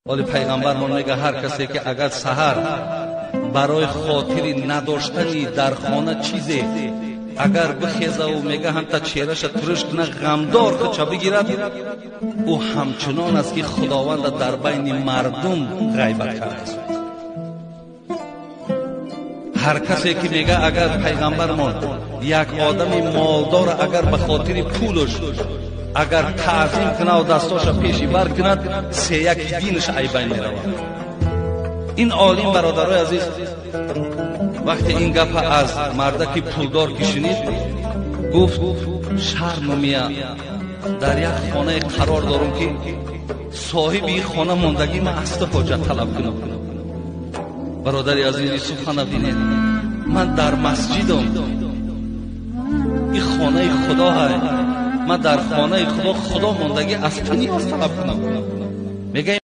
Оли пайғамбармон мега, ҳар касе ки агар саҳар барои хотири надоштани дар хона чизе агар бихезаву, мега, ҳамта чеҳраша туриш куна, ғамдор худша бигирад, ӯ ҳамчунон аст, ки Худованда дар байни мардум ғайбат кардааст. Ҳар касе ки, мега, агар пайғамбармон як одами молдора агар ба хотири пулаш агар таъзим кунаву дастоша пеши бар кунад, сеяки динаш айбайн меравад. Ин олим, бародарои азиз, вақте ин гапа аз мардаки пулдор ки шунид, гуфт: «Шарму мия, дар як хонае қарор дорум, ки соҳиби ин хона мондагӣ, ман аз ту ҳоҷат талаб кунам?» Бародари азизи, сухана бинед: ман дар масҷидам, ин хонаи Худо ҳай, ман дар хонаи Худо, Худо мондагӣ, аз ту ниёз талаб кунам? Мега,